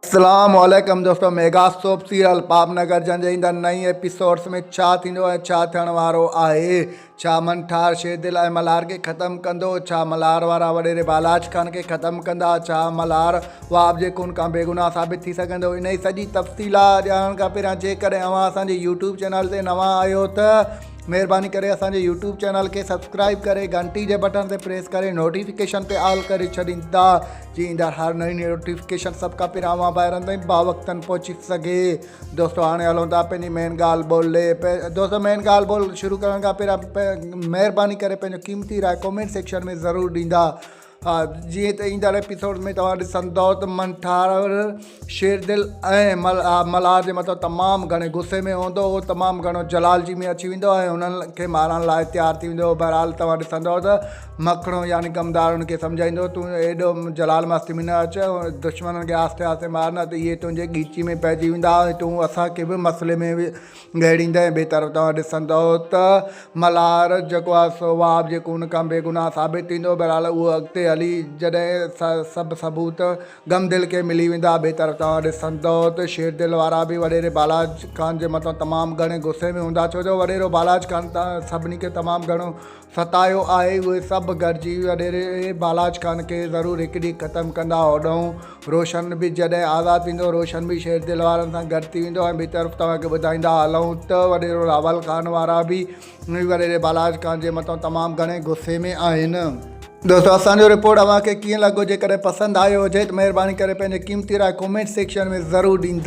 اسلام عليڪم دوستو ميگا سوپ سيريل پاپ نگر جنهن جي ايندڙ نئين ايپيسوڊس ۾ ڇا ٿيندو ۽ ڇا ٿيڻ وارو آهي ڇا منٺار شيردل ۽ ملهار کي ختم ڪندو ڇا ملهار وارا وڏيري بالاچ خان کي ختم ڪندا ڇا ملهار وهاب جي خون کان بيگناهه ثابت ٿي سگهندو انهي سڄي تفصيلات ڄاڻڻ کان پهريان جيڪڏهن اوهان اسان جي يوٽيوب چينل تي نوان آهيو ته مهرباني ڪري اسان جي يوٽيوب چينل کي سبسڪرائيب ڪري گهنٽي جي بٽڻ تي پريس ڪري نوٽيفڪيشن تي آل ڪري ڇڏيندا جي ايندڙ هر نئين نوٽيفڪيشن سڀ کان پهريان اوهان ڀائرن تائين باوقتن پهچي سگهي. دوستو هاڻي هلون ٿا پنهنجي مين ڳالهه ٻولهه ڏي. دوستو مين ڳالهه ٻولهه شروع ڪرڻ کان پهريان مهرباني ڪري پنهنجو قيمتي راء ڪمينٽ سيڪشن ۾ ضرور ڏيندا. ها جيئن ته ايندڙ ايپيسوڊ ۾ توهان ڏسندؤ ته منٺار شيردل ۽ ملهار جي مٿان تمام گهڻي غصي ۾ هوندو هو تمام گهڻو جلالجي ۾ اچي ويندو ۽ هنن کي مارڻ لاء تيار ٿي ويندو بهرحال توهان ڏسندؤ ته مکڻو يعني ڪمدار هن کي سمجهائيندو تون ايڏو جلال مستي ۾ نه اچ دشمنن کي آهستي آهستي مار نه ته اهي تنهنجي ڳيچي ۾ پئجي ويندا ۽ تون اسان کي به مسئلي ۾ گهڙيندي ٻئي طرف توهان ڏسندؤ ته ملهار جيڪو آهي سو وهاب جي خون کان بيگناهه ثابت ٿيندو. بهرحال اهو اڳتي هلي جڏهن سڀ ثبوت غم دل کي ملي ويندا. ٻئي طرف توهان ڏسندؤ ته شير دل وارا به وڏيري بالاچ خان جي مٿان تمام گهڻي غصي ۾ هوندا ڇو جو وڏيرو بالاچ خان سڀني کي تمام گهڻو ستايو آهي اهي سڀ گڏجي وڏيري بالاچ خان کي ضرور هڪ ڏينهن ختم ڪندا هوڏانهن روشن به جڏهن آزاد ٿيندو روشن به شير دل وارن سان گڏ ٿي ويندو ۽ ٻي طرف توهان کي ٻڌائيندا هلون ته وڏيرو راول خان وارا به وڏيري بالاچ خان جي مٿان تمام گهڻي غصي ۾ آهن. دوستو اسان جو رپورٽ اوهان کي ڪيئن لڳو جيڪڏهن پسند آيو هجي ته مهرباني ڪري پنهنجي قيمتي راء ڪمينٽ سيڪشن ۾ ضرور ڏيندا.